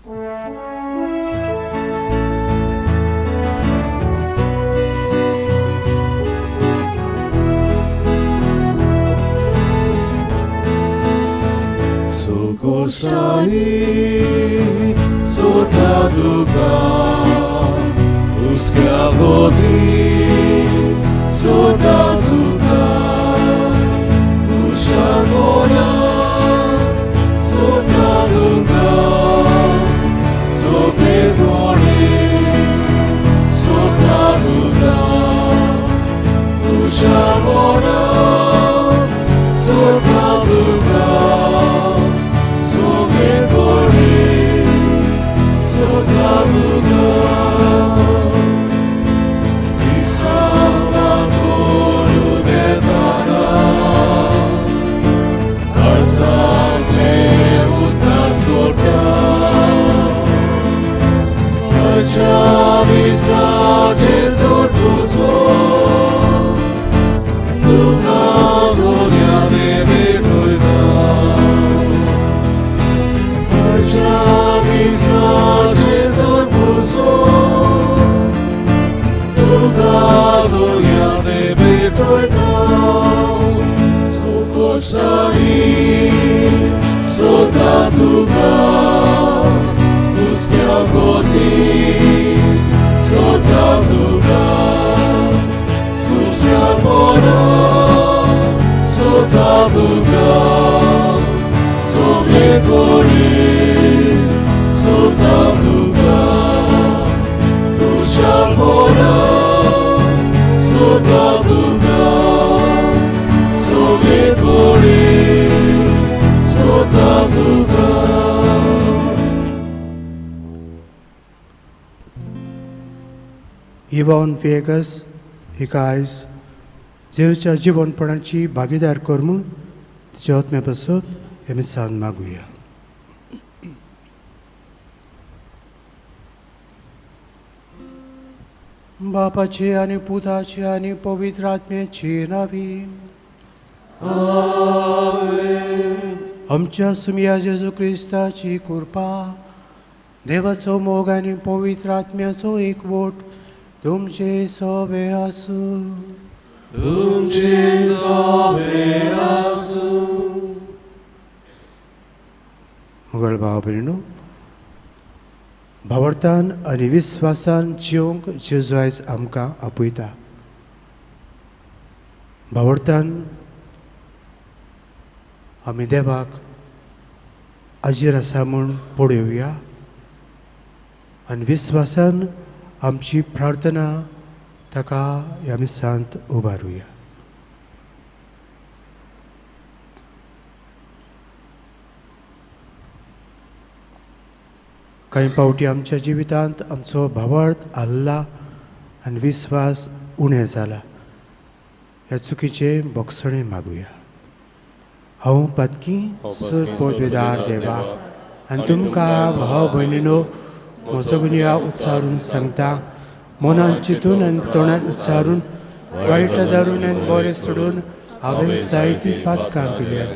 Succursali sotto duca, uschiavoti sotto duca, usciavona sotto duca, sopetore sotto duca, usciavona sotto duca. Ivan Viegas हिका आयज जेजूच्या जिवनपणाची भागीदार कर म्हूण तिच्या आत्म्या पासत हे मिसान मागुया. बापाचे आनी पुताचे आनी पवित्र आत्म्याचे नांवी आमेन. आमच्या सुमया जेजू क्रिस्ताची कृपा, देवाचो मोग आनी पवित्र आत्म्याचो एकवट तुमचे सोबे आसूं. तुमचे सोबे आसूं. मुगल भाव भयणीनो, भावार्थान आनी विस्वासान जिवंक जेजू आयज आमकां आपयता. भावार्थान आमी देवाक आजीर आसा म्हूण पळोवया आनी विस्वासान आमची प्रार्थना ताका ह्या मिसांत उबारुया. कांय पावटी आमच्या जिवितांत आमचो भावार्थ आल्ला आनी विस्वास उणें जाला. ह्या चुकीचें बोगसणें मागुया. हांव पातकी सर पदवेदार देवा आनी तुमकां भाव भयणीनो म्हजो गुन्यांव उच्चारून सांगता. मनान चिंतून आनी तोंडान उच्चारून, वायट धरून आनी बरें सोडून हांवें जायतीं पातकां केल्यात.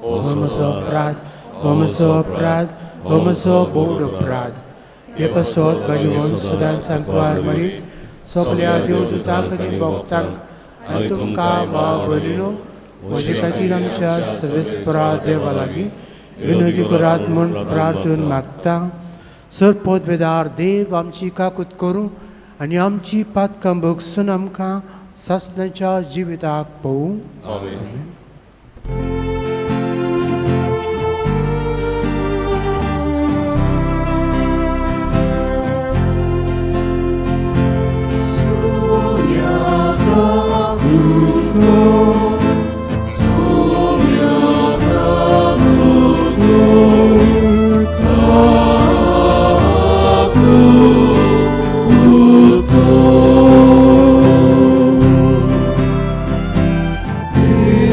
हो म्हजो अपराध, हो म्हजो अपराध, हो म्हजो भोव अपराध. हे पासत भाजीवन सदांच सांकवार मरी सगल्या देवदूतांक आनी भक्तांक आनी तुमकां भाव भयणीनो म्हजे खातीर आमच्या सर्वेस्परा देवा लागीं विनोदी करात म्हूण प्रार्थून मागता. सर पदवेदार देव आमची काकूत करूं आनी आमची पातकां भोगसून आमकां सासणाच्या जिविताक पळोवं. आमेन.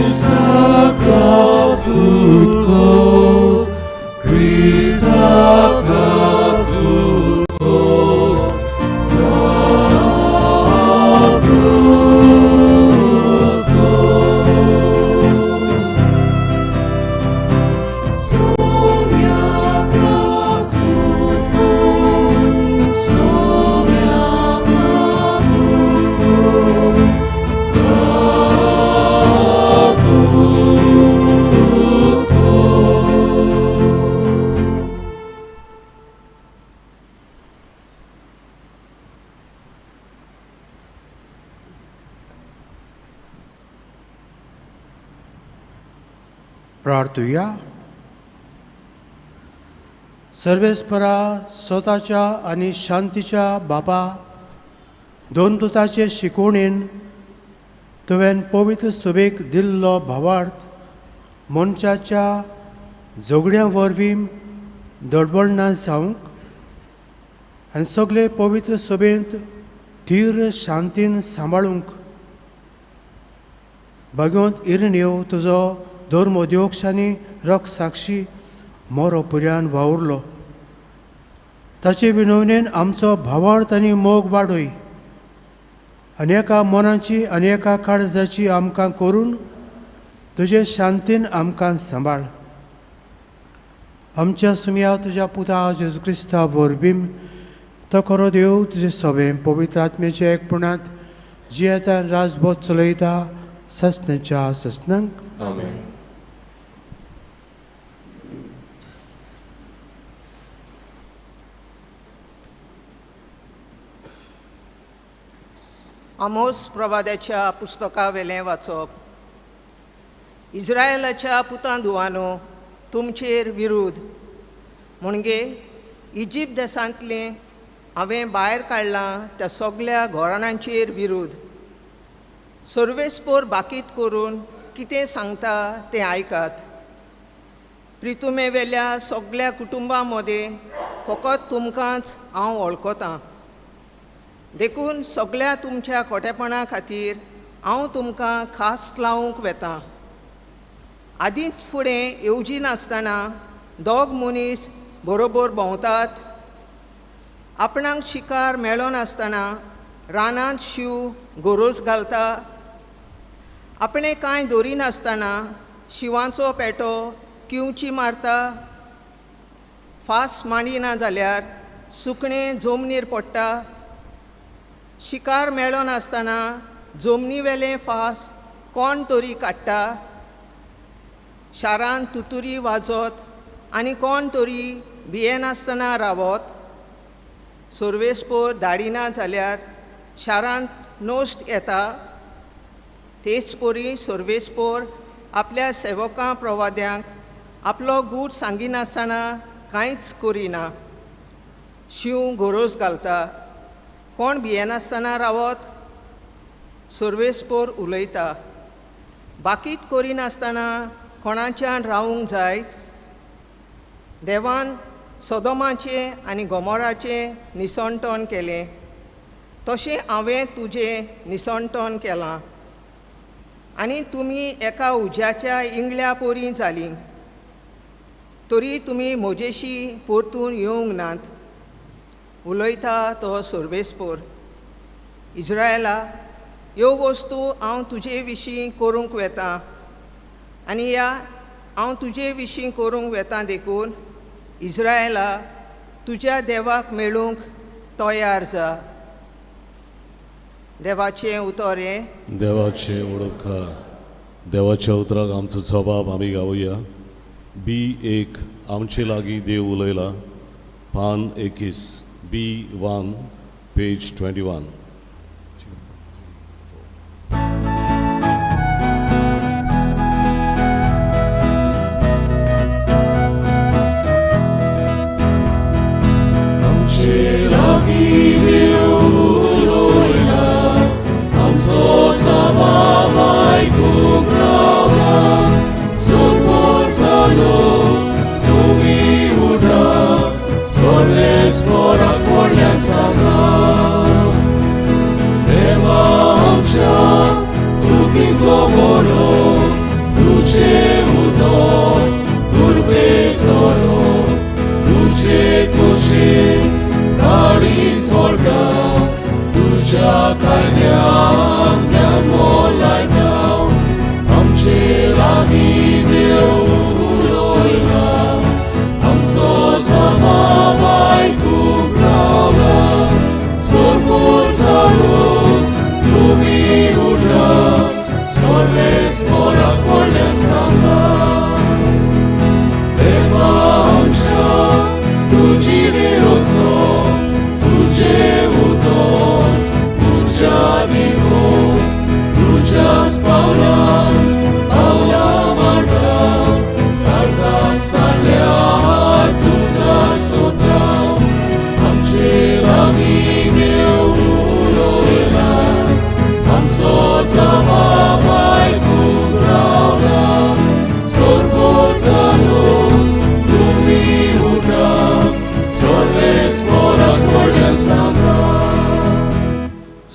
Isa प्रार्थुया. सर्वेस्परा स्वताच्या आनी शांतीच्या बापा, दोन दुताचे शिकवणेन तुवें पवित्र सुबेक दिल्लो भावार्थ मनशाच्या झगड्यां वरवीं दडबडना जावंक आनी सगळे पवित्र सभेंत धीर शांतीन सांबाळूंक भगवंत इरण्यो तुजो धर्मोद्योक्ष आनी रक साक्षी मोरो पुर्यान वावुरलो. ताचे विनवणेन आमचो भावार्थ आनी मोग वाडय आनी एका मनाची आनी एका काळजाची आमकां करून तुजे शांतीन आमकां सांबाळ. आमच्या सुमया तुज्या पुता जेजू क्रिस्ता वरवीं तो खरो देव तुजे सभें पवित्र आत्म्याच्या एकपणांत जियेता राजबोध चलयता ससनाच्या ससनांक. आमेन. आमोस प्रवाद्याच्या पुस्तकावेलें वाचप. इस्रायलाच्या पुतां धुवानो, तुमचेर विरुद्ध म्हणजे इजिप्त देशांतलें हांवें भायर काडलां त्या सगल्या घराण्यांचेर विरुद्ध. सर्वेस्पोर बाकीत करून कितें सांगता तें आयकात. प्रितुमेवेल्या सगल्या कुटुंबां मदें फकत तुमकांच हांव वळखतां, देखून सगल्या तुमच्या खोटेपणा खातीर हांव तुमकां खास लावंक वेतां. आदींच फुडें येवजिनासतना दोग मनीस बरोबर भोंवतात. आपणाक शिकार मेळनासतना रानांत शींव गोरोज घालता. आपणें कांय दवरिनासतना शिंवाचो पेटो किंवची मारता. फास मांडिना जाल्यार सुकणें जमनीर पडटा. शिकार मेळनासतना जमनीवेलें फास कोण तरी काडटा. शारांत तुतुरी वाजत आनी कोण तरी भियेनासतना रावत. सर्वेस्पोर धाडिना जाल्यार शारांत नश्ट येता. तेच परी सर्वेस्पोर आपल्या सेवकां प्रवाद्यांक आपलो गूट सांगिनासतना कांयच करिना. शींव गोरोज घालता. कोण भियेनासतना रावत. सर्वेस्पोर उलयता. बाकीत करिनासतना कोणाच्यान रावूंक जायत. देवान सोदोमाचें आनी गोमोराचें निसणटण केलें, तशें हांवें तुजें निसणटण केलां आनी तुमी एका उज्याच्या इंगल्या परी जालीं, तरी तुमी म्हजेशी परतून येवंक नात. उलयता तो सर्वेस्पोर. इस्रायला, ह्यो वस्तू हांव तुजे विशीं करूंक वेतां आनी ह्या हांव तुजे विशीं करूंक वेतां देखून इस्रायला तुज्या देवाक मेळूंक तयार जा. देवाचें उतर हें. देवाचें उडोपकार. देवाच्या उतराक आमचो जबाब आमी गावया. बी 1 आमचे लागीं देव उलयला. पान 21, B1 page 21. Por la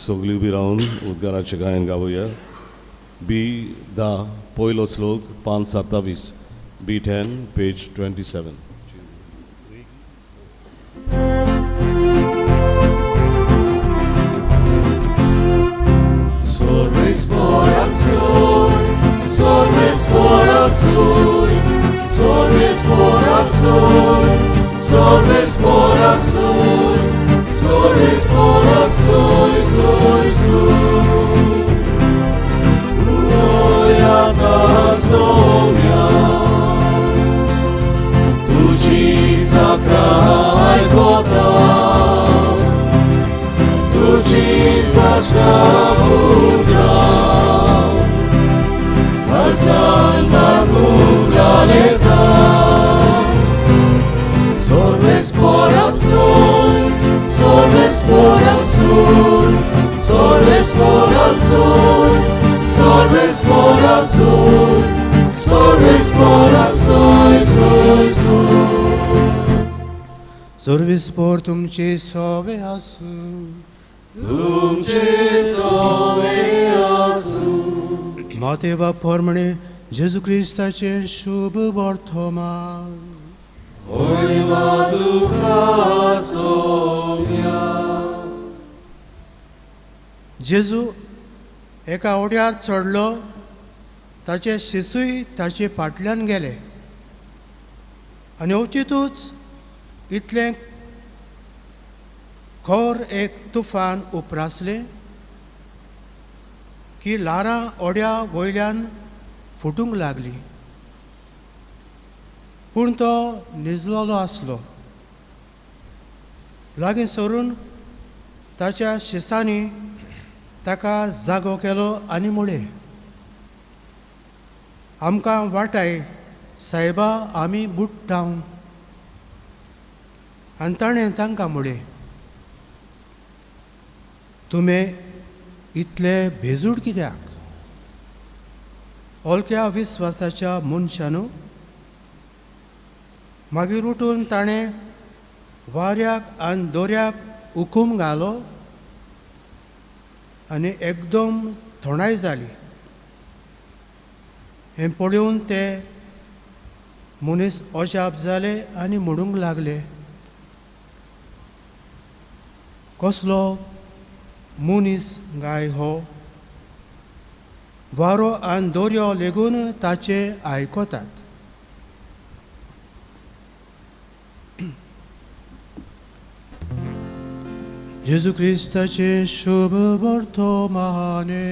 सगळीं उबी रावन उद्गाराचें गायन गावया. बी 10 पयलो श्लोक 527, बी 10 पेज 27. सर्वीस पोर तुमचे सोवे आसूं, तुमचे सोवे आसूं. मातेवा पोरमणे जेजू क्रिस्ताचे शुभ वर्तमान. होयमा तुका सोम्या. जेजू एका ओड्यार चडलो, ताचे शिसूय ताचे फाटल्यान गेले आनी अवचितूच इतलें खर एक तुफान उप्रासलें की ल्हारां ओड्या वयल्यान फुटूंक लागली. पूण तो निजलोलो आसलो. लागीं सरून ताच्या शिसांनी ताका जागो केलो आनी म्हळें, आमकां वाटाय सायबा, आमी बुडटांव. आनी ताणें तांकां म्हळें, तुमी इतले भेजूड कित्याक, ओलक्या विस्वासाच्या मनशानू. मागीर उठून ताणें वाऱ्याक आनी दोऱ्याक हुकूम घालो आनी एकदम थोंडाय जाली. हें पळोवन ते मनीस अजाप जाले आनी म्हणूंक लागले, कसलो मनीस गाय हो, वारो आनी दोरयो लेगून ताचे आयकतात. जेजू क्रिस्ताचे शुभ वर्तमाने.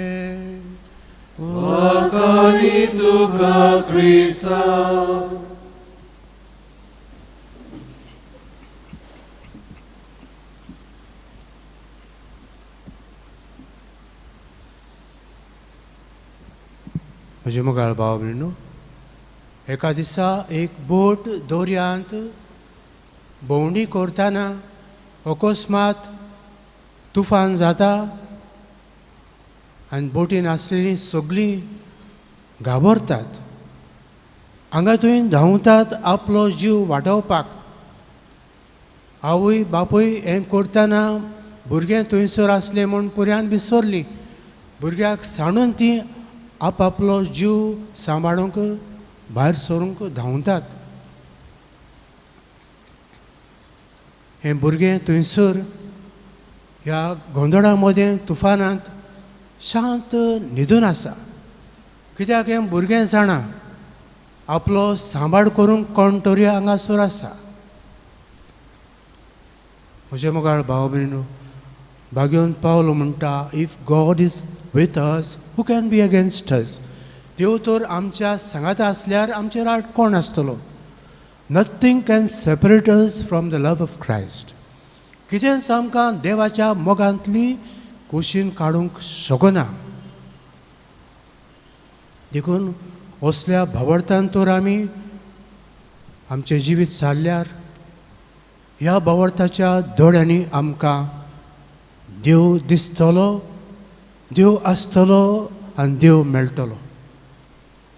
वाखाणी तुका क्रिस्ता. म्हजे मोगाळ भाव भयणीनो, एका दिसा एक बोट दर्यांत भोंवडी करतना अकस्मात तुफान जाता आनी बोटीन आसलेलीं सगळीं घाबरतात, हांगा थंय धांवतात आपलो जीव वाटोवपाक. आवय बापूय हें करतना भुरगें थंयसर आसलें म्हूण पुऱ्यान विसरलीं. भुरग्याक सांडून तीं आपआपलो जीव सांबाळूंक भायर सरूंक धांवतात. हें भुरगें थंयसर ह्या गोंदळा मदें तुफानांत शांत न्हिदून आसा. कित्याक हें भुरगें जाणा आपलो सांबाळ करूंक कोण तरी हांगासर आसा. म्हजे मोगाळ भाव भयणीनो, भाग्योन पावलो म्हणटा, if God is with us who can be against us. देव तर आमच्या सांगाता आसल्यार आमचेर आड कोण आसतलो. Nothing can separate us from the love of Christ. कितेंच आमकां देवाच्या मोगांतली कुशीन काडूंक शकना. देखून असल्या भावार्थान तर आमी आमचें जिवीत सारल्यार ह्या भावार्थाच्या दोळ्यांनी आमकां देव दिसतलो, देव आसतलो आनी देव मेळटलो.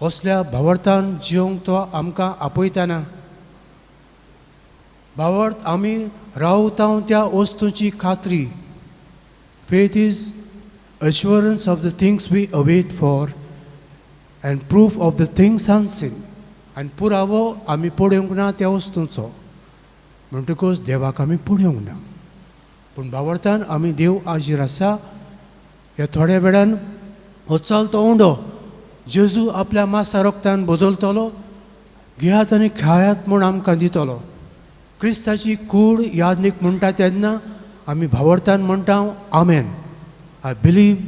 असल्या भावार्थान जिवंक तो आमकां आपयतना भावार्थ आमी रावता त्या वस्तूची खात्री. Faith is Assurance of the things we await for and proof of the things unseen. आनी पुरावो आमी पळोवंक ना त्या वस्तूंचो, म्हणटकूच देवाक आमी पळोवंक ना, पूण भावार्थान आमी देव आजीर आसा. ह्या थोड्या वेळान हो चलतो उंडो जेजू आपल्या मासा रोगतान बदलतलो, घेयात आनी खायात म्हूण आमकां दितलो. क्रिस्ताची कूड यादनीक म्हणटा तेन्ना आमी भावार्थान म्हणटा आमेन. I believe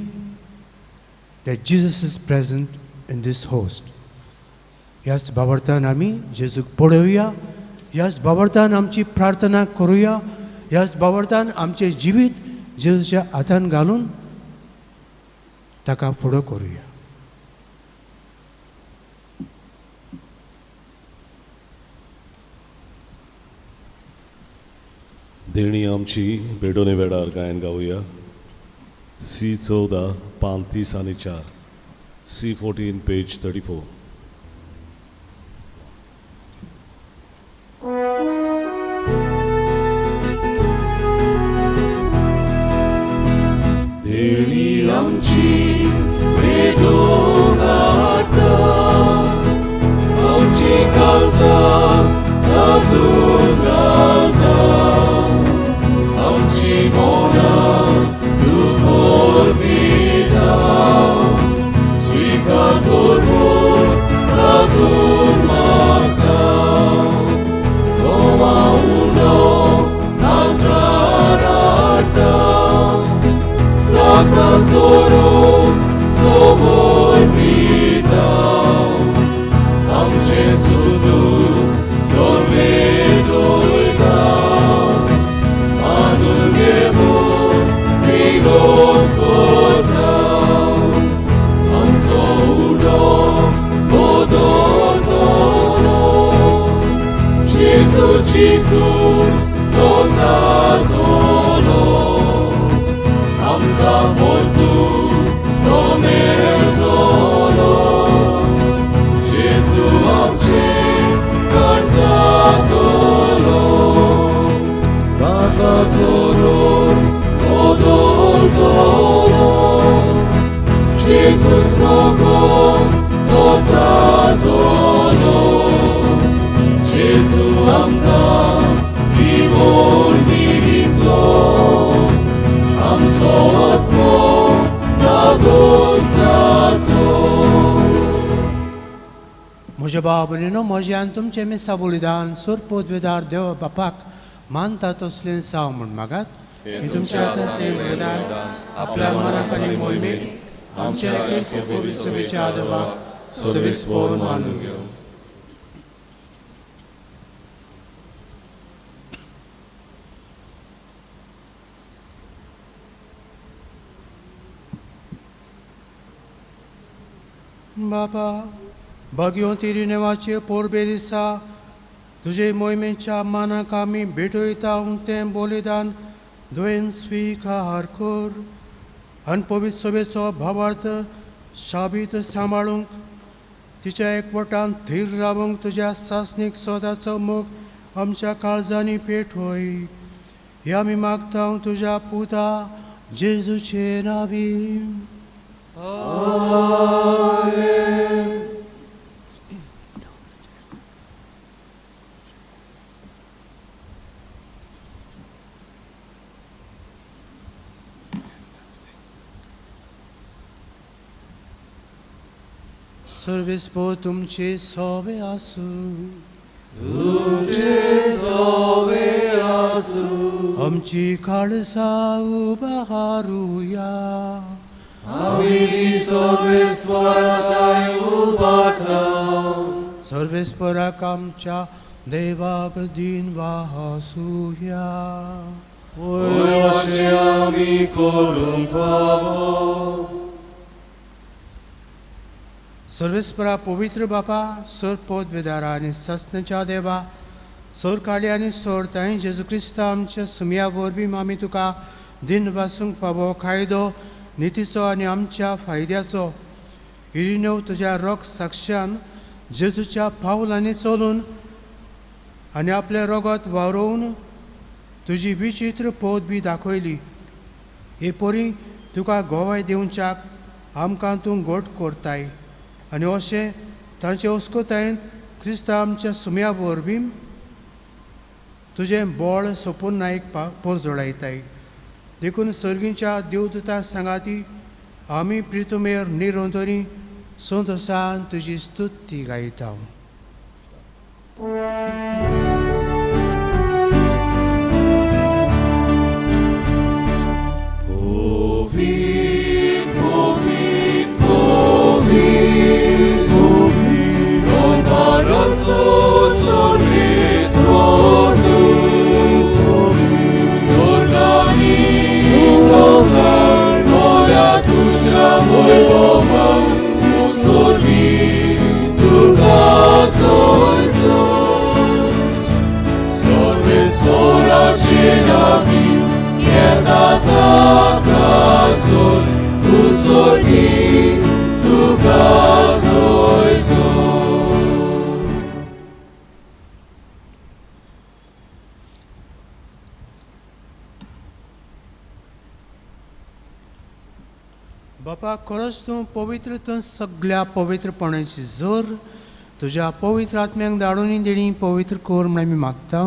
that Jesus is present in this host. ह्याच भावार्थान आमी जेजूक पळोवया, ह्याच भावार्थान आमची प्रार्थना करुया, ह्याच भावार्थान आमचें जिवीत जेजूच्या हातान घालून ताका फुडो करुया. देणी आमची भेटोने वेळार गायन गावया. सी 14 पान 30 आनी 4, सी 14 पेज 34. देणी आमची भेटोन हाडटा, आमची काळजां तातूंत घालता, आमची मनां तूं परपिता, स्विकार कर म्हूण तातूंत मागता. गोवा उंडो नाजरार हाडटा, ताका जोरोच समर्पिता, आमचें सुदूर सगळें दवरता, मानून घे म्हूण विनोद करता, आमचो उडो बदलतलो, जेजूची कूड तो जातलो, आमकां परतून तो मेळटलो, जेजू आमचें काळजातलो, ताका जोरोच बदलतलो, जेजूच रोगोन तो जातलो, जेजू आमकां दिवोन दितलो, आमचो आत्मो दादोस जातलो. म्हज्या भाव भयणीनो, म्हजें आनी तुमचें मिसा बलिदान सोर पदवेदार देव बापाक मानता तसलें जावं म्हूण मागात. हें तुमच्या हातांतलें बलिदान आपल्या मनाक आनी मोहिमेक आमच्या क्रिस्त पवित्र सभेच्या आदोबाक सवेस्पोर मानून घेवं. बाबा, भाग्यवंती रिनेवाचे पोरबे दिसा तुजे मोहिमेच्या मानाक आमी भेटयता तें बलिदान द्वयन स्विकार कर आनी पवित्र सभेचो भावार्थ शाबीत सांबाळूंक तिच्या एकवटान थीर रावूंक तुज्या सासणीक सोदाचो मोग आमच्या काळजांनी पेटोय. हे आमी मागता तुज्या पुता जेजूचे नांवी. आमेन. सर्वेस्पोर तुमचे सोवे आसूं, तुमचे सोवे आसूं. आमची काळजां उबारुया, आमी सर्वेस्पराक उबारता. सर्वेस्पराक आमच्या देवाक दीन वासुया. अशें आमी करूंक फावो. सर्वेस्परा पवित्र बापा, सर पदवेदारा आनी सस्नच्या देवा, सोर काळी आनी सोर ताई जेजू क्रिस्ता आमच्या सुमया वरवीं आमी तुका दिन वासूंक फावो कायदो नितीचो आनी आमच्या फायद्याचो इरिनेव तुज्या रोग साक्षान जेजूच्या पावलांनी चलून आनी आपलें रोगत वारोवन तुजी विचित्र पोत बी दाखयली. हे परी तुका गोवाय दिवच्याक आमकां तूं गोट करताय आनी अशें तांचे अस्कोतायेंत क्रिस्तांव आमच्या सुम्या वरवीं तुजें बळ सोपून नायक पोरजोळायताय. देखून सर्गीच्या देवदूता सांगाती आमी प्रितुमेर निरंतरी संतोसान तुजी स्तुती गायता. बापा खरोच तूं पवित्र, तूं सगळ्या पवित्रपणाची जोर तुज्या पवित्र आत्म्यांक धाडून दिणी पवित्र कर म्हण आमी मागता.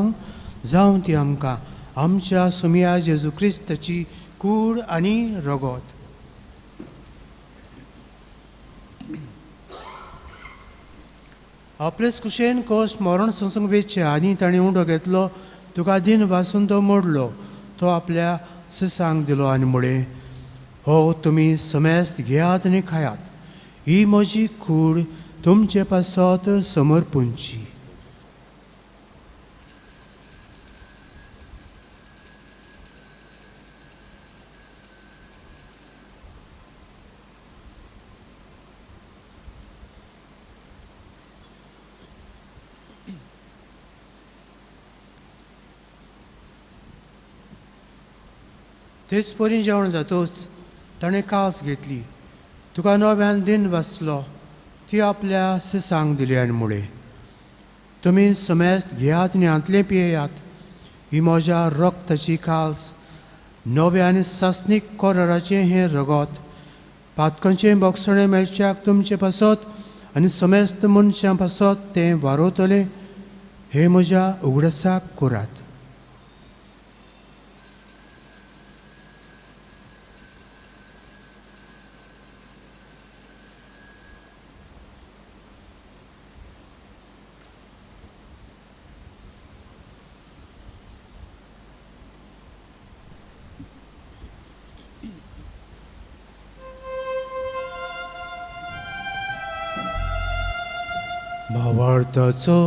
जावं ती आमकां आमच्या सुमिया जेजू क्रिस्ताची कूड आनी रगत. आपलेच कुशेन कोश मरण सोंसूंक वेचें आनी ताणें उंडो घेतलो, तुका दिन वासून तो मोडलो, तो आपल्या सिसांक दिलो आनी म्हळें, हो तुमी समेस्त घेयात आनी खायात, ही म्हजी कूड तुमचे पासत समर्पूंची. तेच परी जेवण जातूच ताणें कास घेतली, तुका नव्यान दिन वाचलो, ती आपल्या सिसांक दिली आनी म्हळें, तुमी समेस्त घेयात आनी हांतलें पियेयात, ही म्हज्या रक्ताची काल्स, नव्या आनी सासणीक कोराराचें हें रगत, पातकांचें बोगसणें मेळच्याक तुमचे पासत आनी समेस्त मनशां पासत तें वारोवतलें, हें म्हज्या उगडासाक करात. भावार्थाचो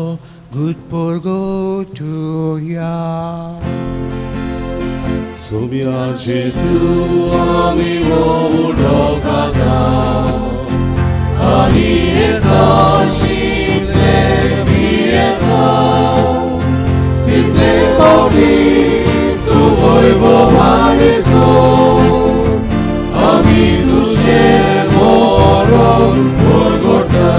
गुटपोरगोटुया. सुम्या जेजू आमी उडोकाता आनी एकाशितले पियेता तितले पावटी तूं वैभवान सो आमी तुजें मरण परगटा.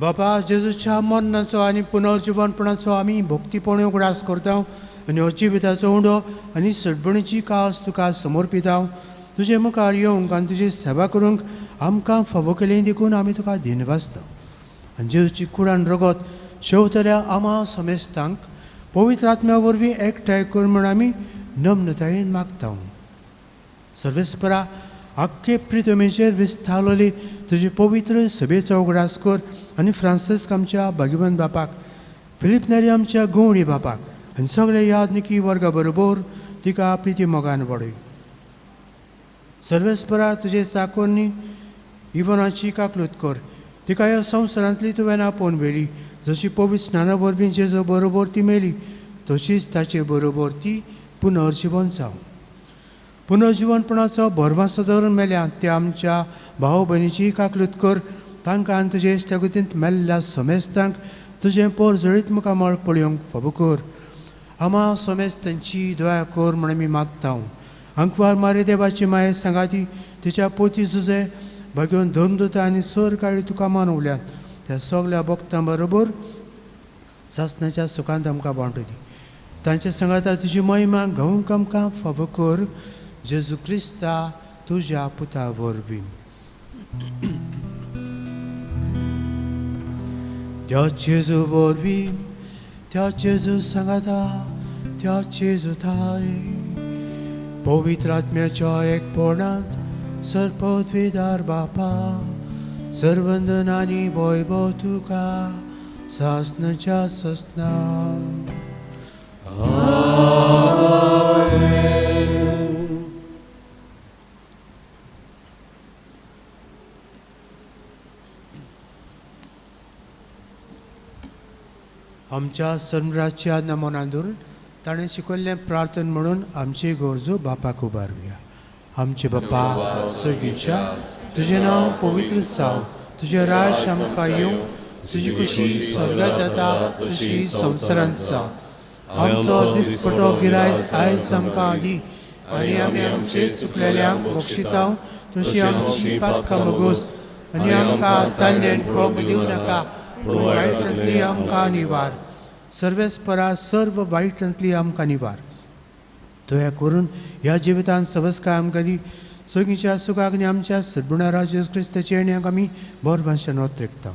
बाबा जेजूच्या मरणाचो आनी पुनर्जिवनपणाचो आमी भक्तीपणे उगडास करता आनी हो जिविताचो उंडो आनी सडबणीची कास तुका समर्पिता. तुजे मुखार येवंक आनी तुजी सेवा करूंक आमकां फावो केली देखून आमी तुका दिनवासता. आनी जेजूची कुडान रगत शेवतल्या आमा समेस्तांक पवित्र आत्म्या वरवीं एकठांय कर म्हूण आमी नम्रतायेन मागता. सर्वेस्परा आख्खे प्रितमेचेर विस्तारलेली तुजी पवित्र सभेचो उगडास कर आनी फ्रांसिस्क आमच्या भाग्यवंत बापाक, फिलीप नेरी आमच्या गवणी बापाक आनी सगळे यादनिकी वर्गा बरोबर तिका प्रिती मोगान वाडय. सर्वेस्परा तुजे चाकोरनी इवनाची काकलूत कर, तिका ह्या संवसारांतली तुवें आपोवन व्हेली, जशी पवित्र स्नाना वरवीं जेजू बरोबर ती मेली तशीच ताचे बरोबर ती पुनर्जिवन जावं. पुनर्जिवनपणाचो भरवासो धरून मेल्या त्या आमच्या भाव भयणीची काकलूत कर, तांकां आनी तुजे इश्टागतींत मेल्ल्या समेस्तांक तुजें पोर जळीत मुखामळ पळोवंक फावो कर. आमा समेस्तांची दया कर म्हण आमी मागता. अंकवार मारे देवाची माये सांगाती तिच्या पोती जुजे भाग्योन धर्मदूता आनी सर काळी तुका मानवल्यात त्या सगल्या भक्तां बरोबर सासणाच्या सुखांत आमकां वांटू दी. तांच्या सांगाता तुजी महिमा गावंक आमकां फावो कर जेजू क्रिस्ता तुज्या पुता वरवीं. त्या जेजू वरवीं, त्या जेजू सांगाता, त्या जेजू थाय पवित्र आत्म्याच्या एकपणांत सर्वपदवीदार बापा सर्वंदन आनी वैभव तुका सासनाच्या सासना. आमच्या सम्राटच्या नमनान धरून ताणें शिकयल्लें प्रार्थन म्हणून आमची गरजो बापाक उबारुया. आमचे बापा सर्गीच्या, तुजें नांव पवित्र जावं, तुजें राज आमकां येवं, तुजी खुशी सगळ्या जाता तशी संवसारांत जावं. आमचो दिसपटो गिरायस आयज आमकां दी आनी आमी आमचे चुकलेल्यांक बक्षिता तशी आमची पातकां भोगोस आनी आमकां तान्यान पळोवंक दिवं नाका, पूण वायटांतली आमकां निवार. सर्वेस्परा सर्व वायटांतली आमकां निवार. दया करून ह्या जिवितांत सवस्काय आमकां दी, सगळींच्या सुखाक आनी आमच्या सद्गुणा राज जेजू क्रिस्ताच्या येण्याक आमी बरो भाशेन ओतरेकता.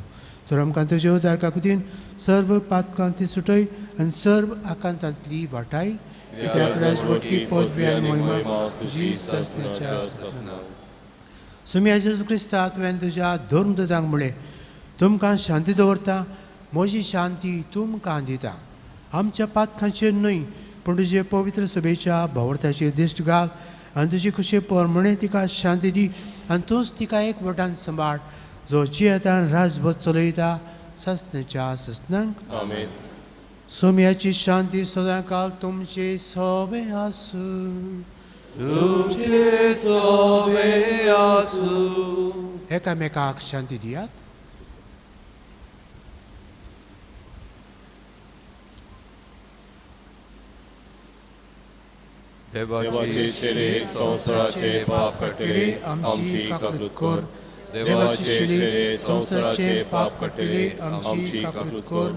तर आमकां तुज्या उदारका कुतीन सर्व पातकांती सुटय आनी सर्व आकांतांतली वाटाय. कित्याक राजवटकी पदवी आनी महिमा तुजी सासणाच्या सासणा. सुम्या जेजू क्रिस्ता, तुवें तुज्या धर्मदूतांक म्हळें, तुमकां शांती दवरता, म्हजी शांती तुमकां दिता. आमच्या पातकांचेर न्हय पूण तुजे पवित्र सभेच्या भावार्थाचेर दिश्ट घाल आनी तुजी खुशे प्रमाणे तिका शांती दी आनी तूंच तिका एक वटान सांबाळ, जो जियेता राजभर चलयता सासणाच्या सासणांक. आमेन. सोम्याची शांती सदांकाल तुमचे सोबे आसूं. तुमचे सोबे आसूं. एकामेकाक शांती दियात. देवाचे शेले संवसाराचे पाप काडटले आमची काकूत कर. देवाचे शेले संवसाराचे पाप काडटले आमची काकूत कर.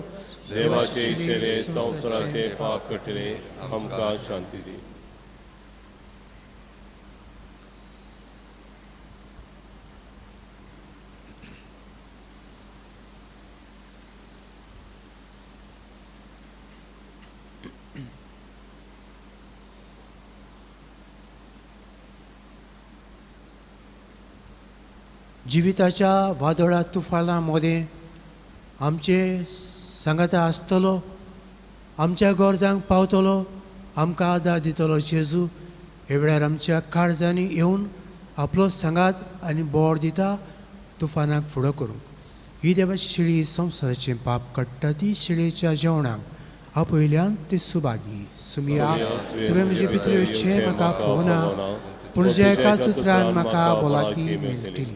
देवाचे शेले संवसाराचे पाप काडटले आमकां शांती दी. जिविताच्या वादळा तुफाना मदें आमचे सांगाता आसतलो, आमच्या गरजांक पावतलो, आमकां आदार दितलो जेजू हे वेळार आमच्या काळजांनी येवन आपलो सांगात आनी बोर दिता तुफानाक फुडो करूंक. ही देवाची शेळी संवसाराचें पाप काडटा ती शेळयेच्या जेवणाक आपयल्यान ती सुभागी. सुमिया, तुवें म्हजे भितर येवचें म्हाका खबरना, पूण ज्या एकाच उतरान म्हाका भलायकी मेळटली.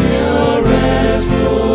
Near restful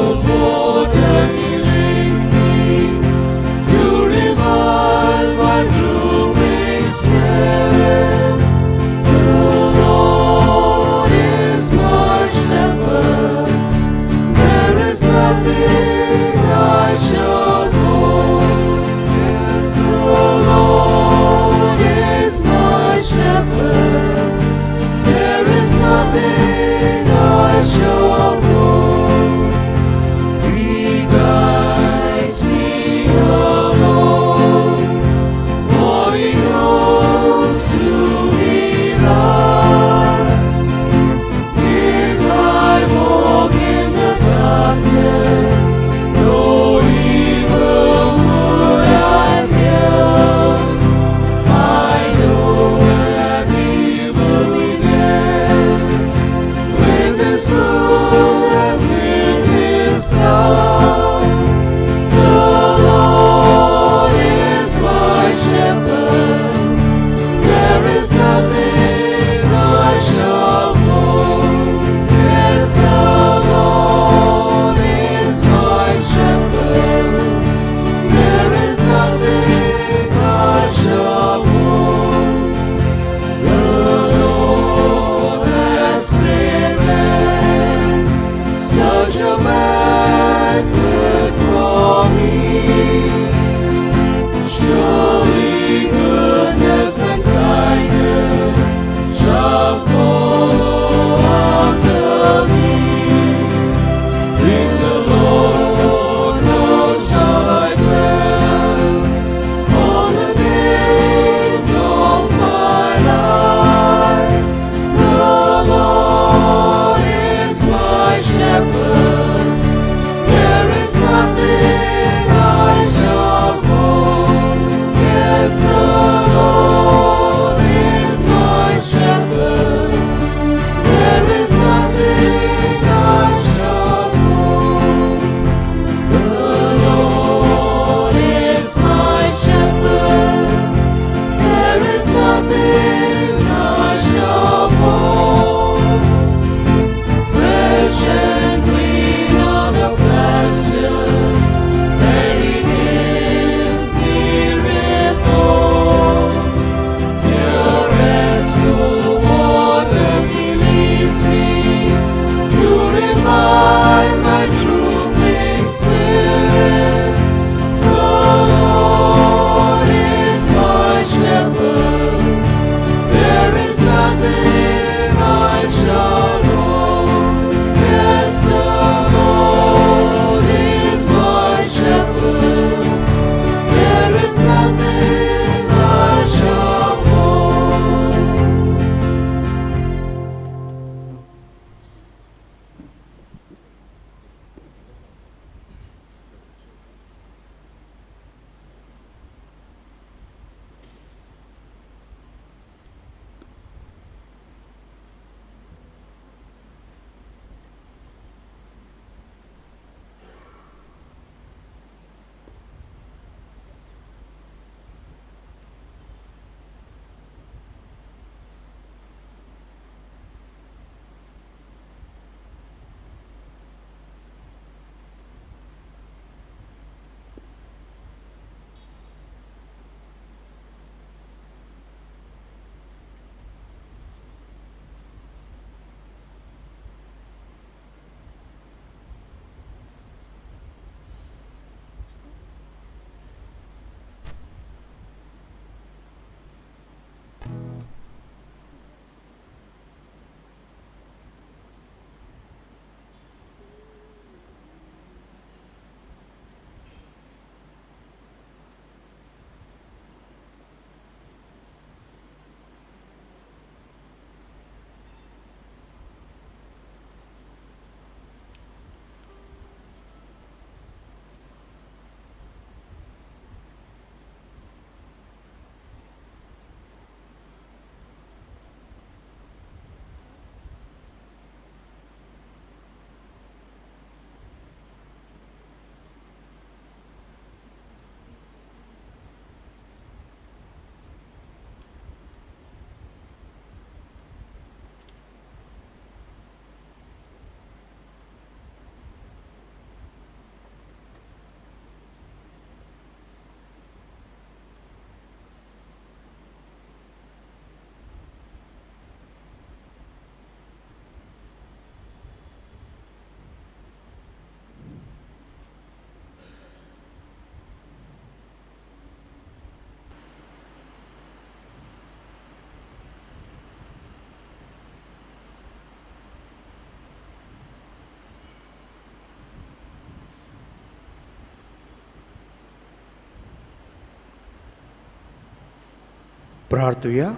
प्रार्थुया.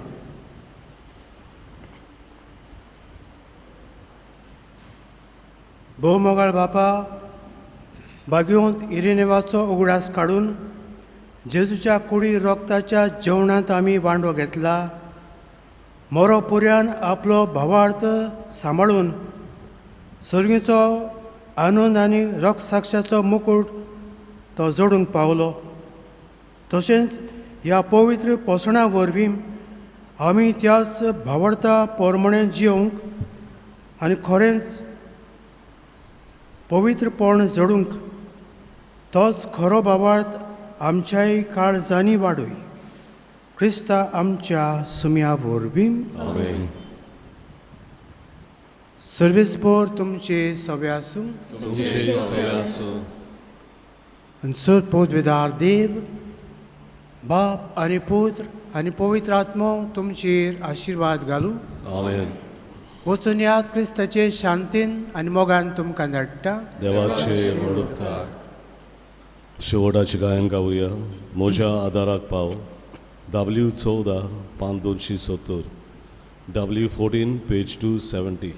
भोवमोगाळ बापा, बागयोंत इरेनेवाचो उगडास काडून जेजूच्या कुडी रोगताच्या जेवणांत आमी वांडो घेतला. मोरो पुऱ्यान आपलो भावार्थ सांबाळून सर्गीचो आनंद आनी रक्तसाक्षाचो मुकूट तो जोडूंक पावलो. तशेंच ह्या पवित्र पोसणा वरवीं आमी त्याच भावार्था पोरमणे जियोंक आनी खरेंच पवित्रपण जोडूंक तोच खरो भावार्थ आमच्याय काळजांनी वाडय. क्रिस्ता आमच्या सुम्या वरवीं. आमेन. सर्वेस्पोर तुमचे सवे आसूं. तुमचे सवे आसूं. आनी सर पदवेदार देव बाप आनी पुत्र आनी पवित्र आत्मो तुमचेर आशिर्वाद घालूं. आमेन. वचून याद क्रिस्ताचे शांतीन आनी मोगान तुमकां धाडटा. देवाचे व्हड उपकार. शेवटाचें गायन गावया. म्हज्या आदाराक पाव. W 14 पान 270, W 14 page 270.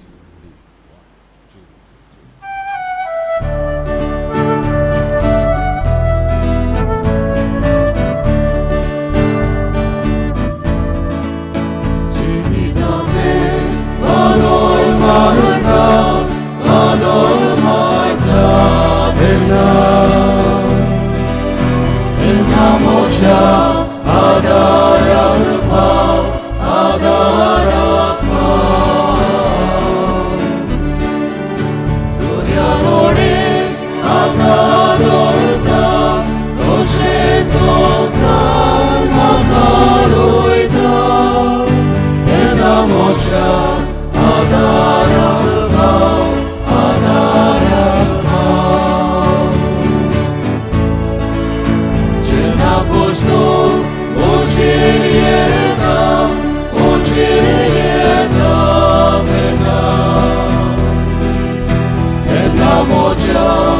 Moja.